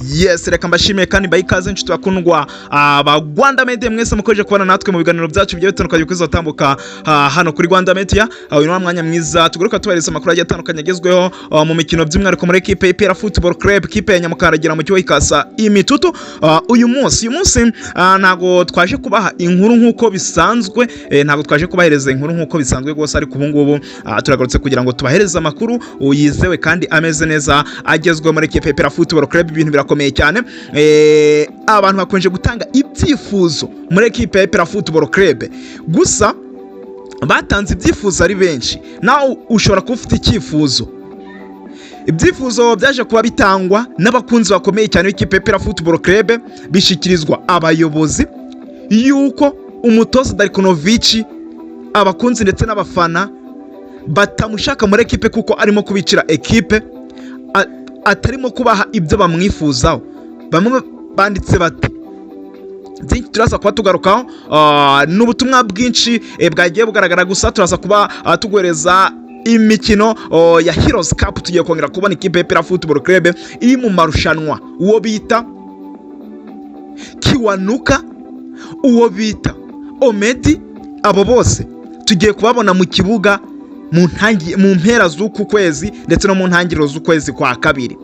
Yes, reka mbashimiye kandi mbahe ikaze, inshuti bakundwa ba Rwanda Media mwese mukomeje kubana natwe mu biganiro byacu bigiye bitandukanye bikomeza gutambuka hano kuri Rwanda Media. Uyu ni wa mwanya mwiza tugaruka tubahereza amakuru agiye atandukanye agezweho mu mikino, by'umwihariko muri ekipe ya APR Football Club, ekipe ya Nyamukandagira mu kigo ikasa imitutu. Uyu munsi ntago twaje kubaha inkuru nk'uko bisanzwe, ntago twaje kubahereza inkuru nk'uko bisanzwe rwose, ariko ubu ngubu turagarutse kugira ngo tubahereze amakuru yizewe kandi ameze neza agezweho muri ekipe ya APR Football Club. Ibintu birakomeye cyane. Abantu bakomeje gutanga ibyifuzo muri ekipe ya APR Football Club, gusa batanze ibyifuzo ari benshi. Nawe ushobora kuba ufite icyifuzo. Ibyifuzo byaje kuba bitangwa n'abakunzi bakomeye cyane b'ikipe ya APR Football Club, bishyikirizwa abayobozi yuko umutoza Darko Novic, abakunzi ndetse n'abafana batamushaka muri ekipe kuko arimo kubicira ekipe, atarimo kubaha ibyo bamwifuzaho. Bamwe banditse bati byinshi turaza kuba tugarukaho, ni ubutumwa bwinshi bwagiye bugaragara. Gusa turaza kuba tuguhereza imikino ya Heroes Cup. Tugiye kongera kubona ikipe ya APR Football Club iri mu marushanwa. Uwo bita Kiwanuka, uwo bita Omedi, abo bose tugiye kubabona mu kibuga mu mpera z'uku kwezi ndetse no mu ntangiriro z'ukwezi kwa kabiri,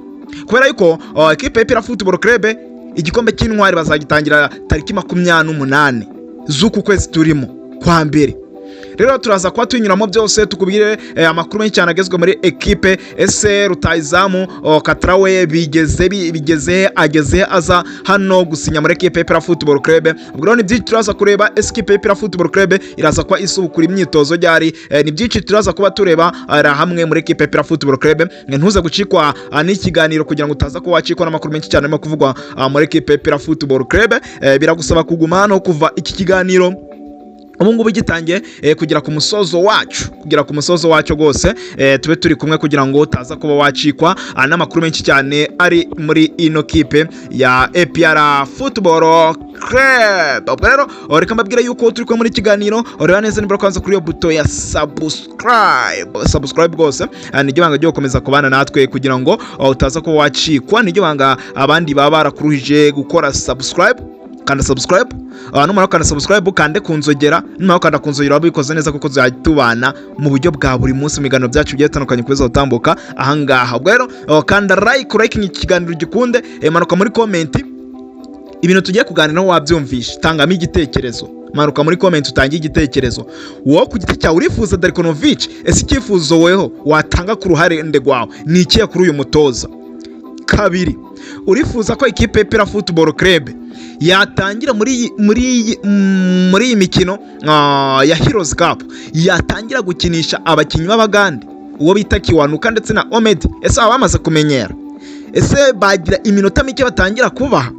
kubera yuko ekipe ya APR Football Club igikombe cy'intwari bazagitangira tariki 28 z'uku kwezi turimo kwa mbere. Rero turaza kuba tunyuramo byose, tukubwire amakuru menshi cyane agezwe muri ekipe. Ese rutayizamu Katarawe bigeze bigeze ageze aza hano gusinya muri ekipe ya APR Football Club? Ubwo rero ni byinshi turaza kureba. Ese ekipe ya APR Football Club iraza kuba isubukura imyitozo ryari? Ni byinshi turaza kuba tureba hamwe muri ekipe ya APR Football Club. Ntuze gucikwa n'ikiganiro kugira ngo utaza kuba wacikwa n'amakuru menshi cyane arimo kuvugwa muri ekipe ya APR Football Club. Biragusaba kuguma hano kuva iki kiganiro ubu ngubu gitangiye kugera ku musozo wacu, kugera ku musozo wacyo rwose, tube turi kumwe kugira ngo utaza kuba wacikwa n'amakuru menshi cyane ari muri ino kipe ya APR Football Club. Ubwo rero reka mbabwire yuko turi kumwe muri kiganiro. Reba neza niba kwanza kuri iyo buto ya subscribe, subscribe rwose niryo banga ryo gukomeza kubana natwe kugira ngo utaza kuba wacikwa. Niryo banga abandi baba barakuruhije gukora subscribe. Kanda subscribe, numara gukanda subscribe kande ku nzogera. Numara gukanda ku nzogera waba ubikoze neza, kuko tuzajya tubana mu buryo bwa buri munsi mu biganiro byacu bigiye bitandukanye kuza gutambuka ahangaha. Ubwo rero kanda like ikiganiro gikunde, manuka muri comment. Ibintu tugiye kuganiraho wabyumvishe, tangamo igitekerezo. Manuka muri comment utange igitekerezo. Wowe ku giti cyawe urifuza Darko Novic? Ese icyifuzo weho watanga ku ruhande rwawe ni ikihe kuri uyu mutoza? Kabiri, urifuza ko ikipe ya APR Football Club yatangira muri iyi mikino ya Heroes Cup, yatangira gukinisha abakinnyi b'Abagande, uwo bita Kiwanuka ndetse na Omedi? Ese baba bamaze kumenyera? Ese bagira iminota mike batangira kubaha?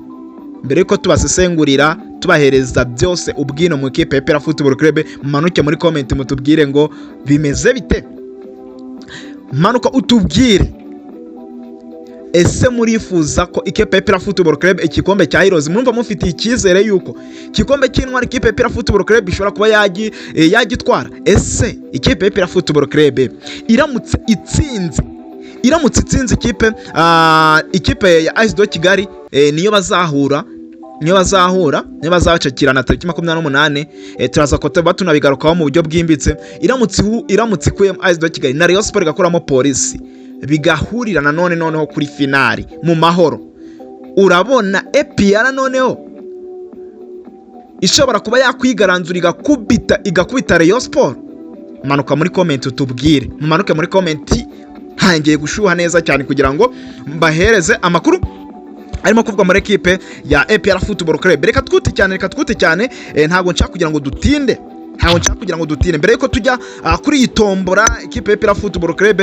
Mbere yuko tubasesengurira, tubahereza byose ubwino mu ikipe ya APR Football Club, mumanuke muri comment mutubwire ngo bimeze bite. Manuka utubwire: ese murifuza ko ikipe ya APR Football Club igikombe cya Heroes, murumva mufitiye icyizere yuko igikombe cy'intwari ikipe ya APR Football Club ishobora kuba yagitwara? Ese ikipe ya APR Football Club iramutse itsinze ikipe ya AS de Kigali, niyo bazahura, niyo bazacakirana tariki 28, turaza kuba tunabigarukaho mu buryo bwimbitse. Iramutse ikuyemo AS de Kigali na Rayon Sport igakuramo Polisi, bigahurira nanone noneho kuri finali mu Mahoro, urabona APR noneho ishobora kuba yakwigaranzura igakubita Rayon Sport? Manuka muri comment utubwire. Mumanuke muri comment, ntangiye gushyuha neza cyane kugira ngo mbahereze amakuru arimo kuvuga muri ekipe ya APR Football Club. Reka twute cyane, reka twute cyane. Ntabwo nshaka kugira ngo dutinde, ntabwo nshaka kugira ngo dutinde. Mbere yuko tujya kuri iyi tombora ikipe ya APR Football Club,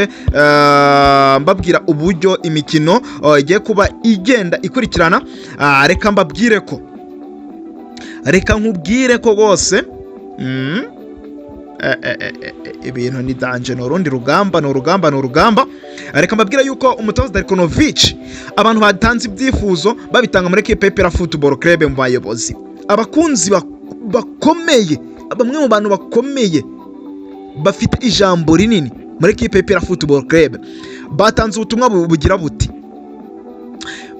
mbabwira uburyo imikino igiye kuba igenda ikurikirana, reka mbabwire ko, reka nkubwire ko rwose ibintu ni danger, ni urundi rugamba, ni urugamba, ni urugamba. Reka mbabwire yuko umutoza Darko Novic, abantu batanze ibyifuzo babitanga muri ekipe ya APR Football Club mu bayobozi, abakunzi bakomeye, bamwe mu bantu bakomeye bafite ijambo rinini muri ekipe ya APR Football Club batanze ubutumwa bugira buti: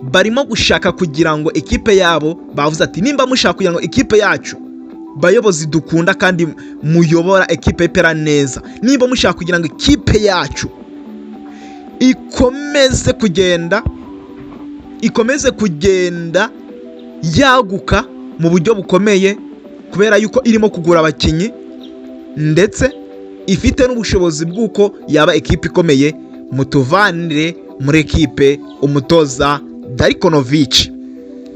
Barimo gushaka kugira ngo ekipe yabo, bavuze ati: "Nimba mushaka kugira ngo ekipe yacu, bayobozi dukunda kandi muyobora ekipe APR neza, nimba mushaka kugira ngo ekipe yacu ikomeze kugenda yaguka mu buryo bukomeye, kubera yuko irimo kugura abakinnyi ndetse ifite n'ubushobozi bw'uko yaba ekipe ikomeye, mutuvanire muri ekipe umutoza Darko Novic."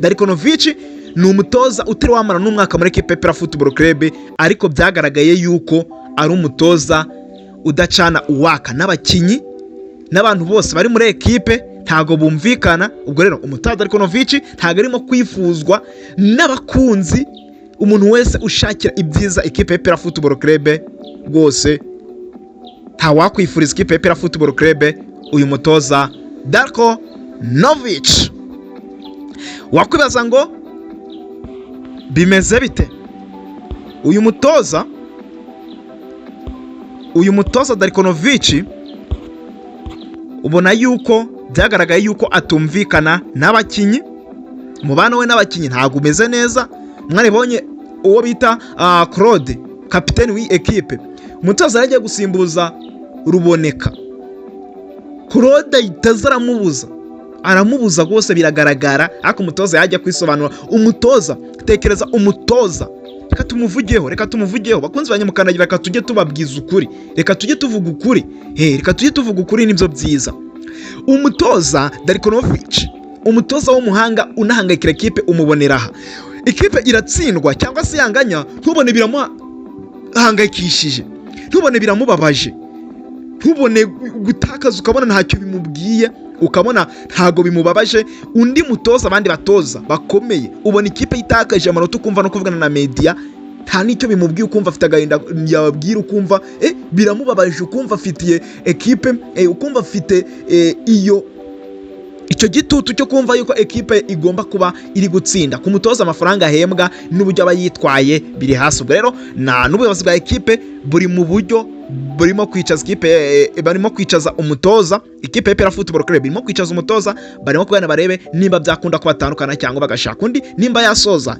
Darko Novic ni umutoza utari wamara n'umwaka muri ekipe APR Football Club, ariko byagaragaye yuko ari umutoza udacana uwaka n'abakinnyi n'abantu bose bari muri ekipe, ntabwo bumvikana. Ubwo rero umutoza Darko Novic ntabwo arimo kwifuzwa n'abakunzi. Umuntu wese ushakira ibyiza ekipe ya APR Football Club rwose, ntawakwifuriza ikipe ya APR Football Club uyu mutoza Darko Novic. Wakwibaza ngo bimeze bite? Uyu mutoza Darko Novic, ubona yuko byagaragaye yuko atumvikana n'abakinnyi. Umubano we n'abakinnyi ntabwo umeze neza. Mwaribonye uwo bita Claude, kapiteni w'iyi ekipe, umutoza yari agiye gusimbuza Ruboneka, Claude ahita aza aramubuza, aramubuza rwose biragaragara. Ariko umutoza yajya kwisobanura. Umutoza, tekereza umutoza, reka tumuvugeho, reka tumuvugeho. Bakunzi ba Nyamukandagira, reka tujye tubabwiza ukuri, reka tujye tuvuga ukuri, reka tujye tuvuga ukuri, nibyo byiza. Umutoza Darko Novic, umutoza w'umuhanga unahangayikira ekipe, umubonera aha: ikipe iratsindwa cyangwa se yanganya, ntubone biramuhangayikishije, ntubone biramubabaje, ntubone gutakaza, ukabona ntacyo bimubwiye, ukabona ntabwo bimubabaje. Undi mutoza, abandi batoza bakomeye, ubona ikipe itakaje amanota, ukumva no kuvugana na media nta n'icyo bimubwiye, ukumva afite agahinda, yababwira ukumva biramubabaje, ukumva afitiye ekipe, ukumva afite iyo icyo gitutu cyo kumva yuko ekipe igomba kuba iri gutsinda. Ku mutoza, amafaranga ahembwa n'uburyo aba yitwaye biri hasi. Ubwo rero na n'ubuyobozi bwa ekipe buri mu buryo burimo kwicaza ikipe, barimo kwicaza umutoza. Ikipe ya APR Football Club irimo kwicaza umutoza, barimo kuganira barebe nimba byakunda ko batandukana cyangwa bagashaka undi, nimba yasoza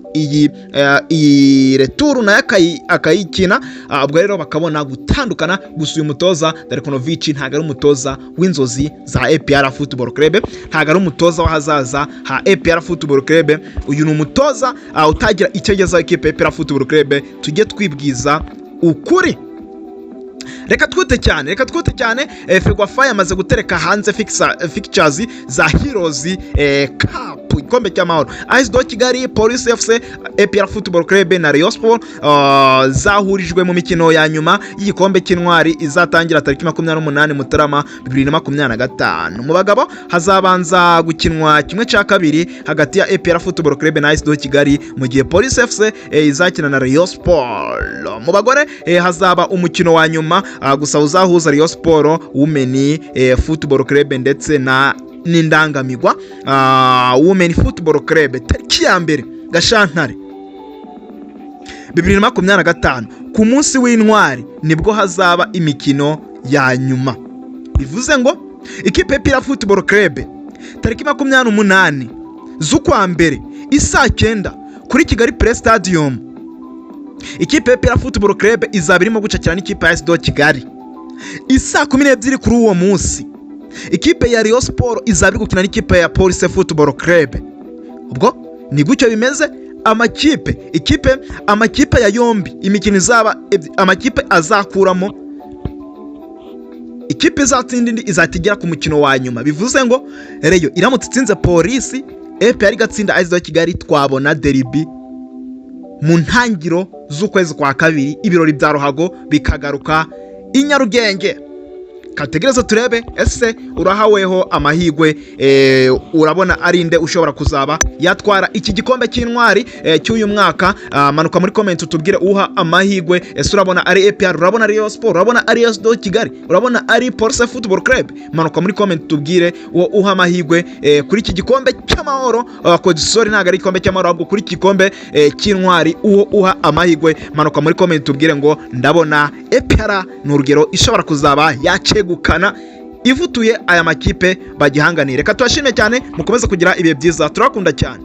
iyi retour nayo akayikina, ubwo rero bakabona gutandukana. Gusa uyu mutoza Darko Novic ntabwo ari umutoza w'inzozi za APR Football Club, ntabwo ari umutoza w'ahazaza ha APR Football Club. Uyu ni umutoza utagira icyo agezaho ikipe ya APR Football Club. Tujye twibwiza ukuri. Reka twite cyane, reka twite cyane. FEGAFA yamaze gutereka hanze fixtures za Heroes Cup, igikombe cy'amahoro. AS de Kigali, Police FC, APR Football Club na Rayon Sport zahurijwe mu mikino ya nyuma y'igikombe cy'intwari izatangira tariki 28 Mutarama 2025. Mu bagabo hazabanza gukinwa kimwe cya kabiri hagati ya APR Football Club na AS de Kigali, mu gihe Police FC izakina na Rayon Sport. Mu bagore hazaba umukino wa nyuma gusa uzahuza Rayon Sport Women Football Club ndetse na n'Indangamirwa Women Football Club, tariki ya 1 Gashantare 2025, ku munsi w'intwari, nibwo hazaba imikino ya nyuma. Bivuze ngo ikipe ya APR Football Club, tariki 28 z'ukwa mbere, isaa 9 kuri Kigali Pele Stadium, ikipe ya APR Football Club izaba irimo gucakira n'ikipe ya AS de Kigali. Isaa 12 kuri uwo munsi, ikipe ya Rayon Sport izaba iri gukina n'ikipe ya Police Football Club. Ubwo ni gutyo bimeze. Amakipe, ikipe, amakipe ya yombi, imikino izaba, amakipe azakuramo ikipe izatsinda indi izahita igera ku mukino wa nyuma. Bivuze ngo Rayon iramutse itsinze Polisi, APR igatsinda AS de Kigali, twabona derby mu ntangiro z'ukwezi kwa kabiri, ibirori bya ruhago bikagaruka i Nyarugenge. Kategereze turebe. Ese urahaweho amahirwe, urabona ari nde ushobora kuzaba yatwara iki gikombe cy'intwari cy'uyu mwaka? Manuka muri comment utubwire uha amahirwe. Ese urabona ari APR? Urabona ari Rayon Sport? Urabona ari AS de Kigali? Urabona ari Police Football Club? Manuka muri comment utubwire uwo uha amahirwe kuri iki gikombe cy'amahoro. Sorry, ntabwo ari igikombe cy'amahoro, ahubwo kuri iki gikombe cy'intwari, uwo uha amahirwe. Manuka muri comment utubwire ngo ndabona APR, ni urugero, ishobora kuzaba yacegukana ivutuye aya makipe bagihanganiye. Reka tubashime cyane, mukomeze kugira ibihe byiza, turakunda cyane.